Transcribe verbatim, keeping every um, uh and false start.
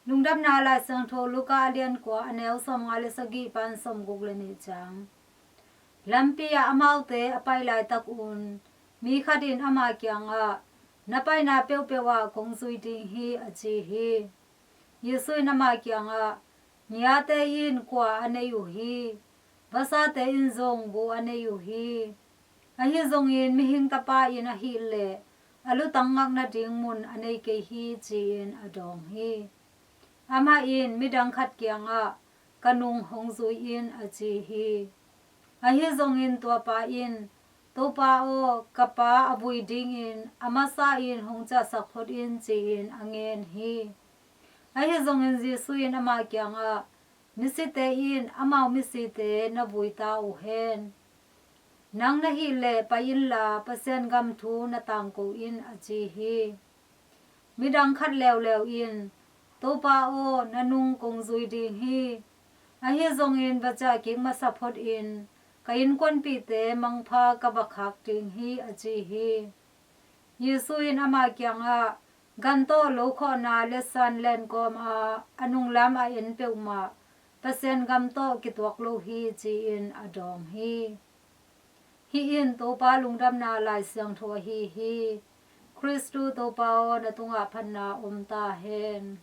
Lungdamna Lai Siangtho Luka a lian kua, a neu sawmnga le sagih pan sawmguk le nih ciang. Lampi ah amaute a pai laitakun mi khat in ama kiangah, "Na paina peuhpeuh ah kong zui ding hi," a ci hi. Jesu in ama kiangah, "Ngiate in kua a nei uh hi, vasate in zong bu a nei uh hi. Ahi zongin mihing tapa in ahih leh a lutang ngak nading mun a nei kei hi," ci-in a dawng hi. Amah in midang khat kiangah, "Ka nung hong zui in," a ci hi. Ahi zongin tuapa in, "Topa aw, ka pa a vui dingin a masa in hong ciahsak phot in," ci-in a ngen hi. Ahi zongin Jesu in ama kiangah, "Misite in amau misite na vui ta uh hen. Nang na hih leh pai inla Pasian gam thu na tangko in," a ci hi. Midang khat leuleu in, "Topa aw, na nung kong zui ding hi. Ahi zongin va ciah kik masa phot in ka innkuanpihte mangpha ka va khak ding hi," a ci hi. Jesu in ama kiangah, "Gan tawh lo khawhna le san len kawm a, a nunglam a en peuhmah Pasian gam tawh kituak lo hi," ci-in a dawng hi. Hih in Topa Lungdamna Lai Siangtho ahi hi. Khristu Topa aw, na tungah phatna om ta hen.